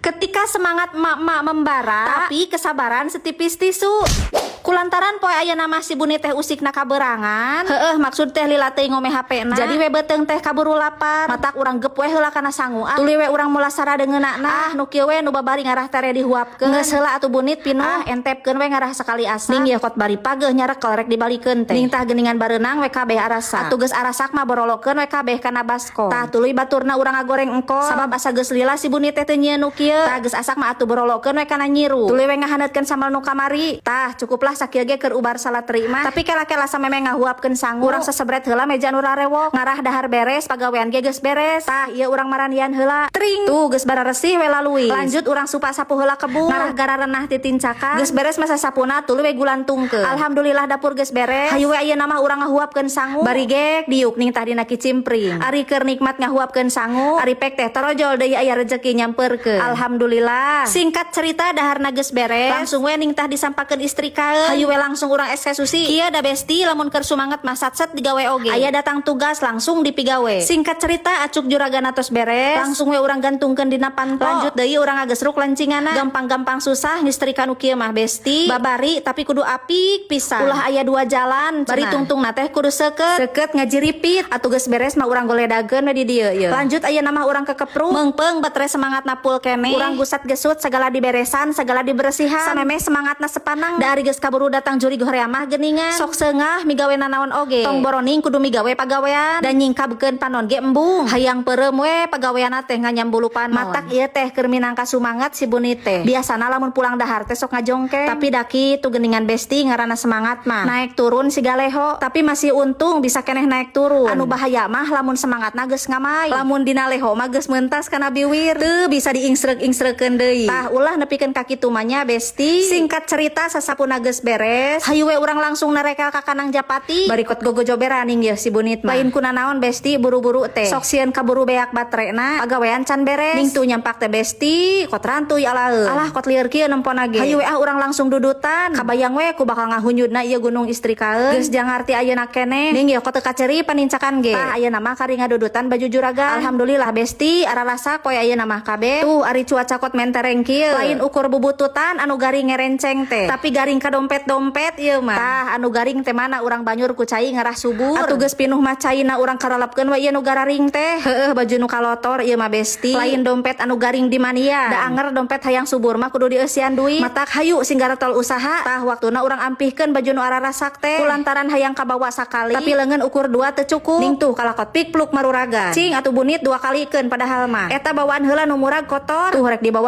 Ketika semangat emak-emak membara, tapi kesabaran setipis tisu. Kulantaran poe ayeuna mah si Buni teh usikna kaberangan. Heeh, maksud teh lila teuing ngome HP na. Jadi we beuteung teh kaburu lapar. Matak urang gep we heula kana sangu ah. Tuluy we urang mulasara deungeunana. Ah, nu kieu we nu babari ngarah tere dihuapkeun. Geus heula atuh, Bunit pinuh. Ah, entepkeun we ngarah sakali asak. Ning ieu kot bari pageuh nyarekel rek dibalikeun teh. Ning tah geuningan bareunang we kabeh arasak. Atuh geus arasak mah borolokeun we kabeh kana baskom. Tah, tuluy baturna urang ngagoreng engkol. Sabab asa geus lila si Bunit teh teu nyieun nu kieu. Tah, geus asak mah atuh borolokeun we kana nyiru. Tuluy we ngahaneutkeun sambal nu kamari. Tah, cukuplah sakieu ge keur ubar salateri mah. Tapi kela-kela sameme ngahuapkeun sangu. Urang sesebret heula meja nu rarewok. Ngarah dahar beres, pagawean ge geus beres. Tah, ieu urang marandian heula. Tring. Tuh geus bararesih we lalui. Lanjut urang supa sapu heula kebun. Ngarah gararenah titincakan. Geus beres masa sapuna, tuluy we gulantungkeun. Alhamdulillah, dapur geus beres. Hayu we ayeuna mah urang ngahuapkeun sangu. Bari gek diuk ning tah dina kicimpring. Ari keur nikmat ngahuapkeun sangu, ari pek teh torojol deui aya rezeki nyamperkeun. Alhamdulillah. Singkat cerita, daharna geus beres. Langsung we ning tah disampakeun istrikaeun. Hayu we langsung urang eksekusi. Kieu da, besti, lamun keur sumanget mah satset digawe oge. Aya datang tugas langsung dipigawe. Singkat cerita, acuk juragan tos beres. Langsung we urang gantungkeun dina panto. Lanjut deui urang ngagesruk lancingana. Gampang-gampang susah nyestrika nu kieu mah, besti. Babari tapi kudu apik pisan. Ulah aya dua jalan. Bari tungtungna teh kudu seukeut. Seukeut ngajiripit. Atuh geus beres mah urang goledageun we di dieu ieu. Lanjut ayeuna mah urang kekepruk. Meungpeung baterai semangatna full keneh. Urang gusat gesut segala diberesan, segala diberesihan. Sameme semangatna sepanang. Da ari geus kaburu datang jurig hoream mah geuningan. Sok seungah migawe nanaon oge. Tong boroning kudu migawe pagawean dan nyingkabkeun panon ge embung. Hayang peureum we pagaweanna teh nganyam bulu panon. Matak ieu teh keur minangka sumangat si Buni teh. Biasana lamun pulang dahar teh sok ngajongkeng. Tapi da kitu geuningan, besti, ngaranna semangat mah. Naik turun siga leho, tapi masih untung bisa keneh naik turun. Anu bahaya mah lamun semangatna geus ngamai. Lamun dina leho mah geus mentas kana biwir. Teu bisa diingsreuk-ingsreukeun deui. Tah, ulah nepikeun ka kitu mah nya, besti. Singkat cerita, sasapuna geus beres. Hayu we urang langsung narekel ka kanang japati. Barikot gogojoberaning ye si Bunit mah. Lain kuna naon, besti, buru-buru teh. Sok sieun kaburu beak baterena, pagawean can beres. Ning tuh nyampak teh, besti, kot rantuy alaeun. Alah, kot lieur kieu nempona ge. Hayu we ah, urang langsung dudutan. Kabayang we ku bakal ngahunyudna ieu gunung istrikaeun. Geus jangarti ayeuna keneh. Ning ye kot teu kaceri panincakan ge. Tah, ayeuna mah kari ngadudutan baju juragan. Alhamdulillah, besti, ararasak poe ayeuna mah kabeh. Tuh ari cuaca kot mentereng kieu. Lain ukur bubututan anu garing ngerenceng teh. Tapi garing ka dompet-dompet ieu mah. Tah, anu garing teh mana urang banyur ku cai ngarah subur. Atuh geus pinuh mah caina urang karalapkeun we ieu nu gararing teh. Heueuh, baju nu kalotor ieu mah, besti. Lain dompet anu garing di mania. Da anger dompet hayang subur mah kudu dieusian duit. Matak hayu sing garetol usaha. Tah, waktuna urang ampihkeun baju nu ararasak teh. Kulantaran hayang kabawa sakali. Tapi leungeun ukur dua teu cukup. Ning tuh kalakot pikpluk maruragan. Cing atuh, Bunit, dua kalikeun padahal mah. Eta bawaan heula nu murag kotor. Tuh rek dibawa.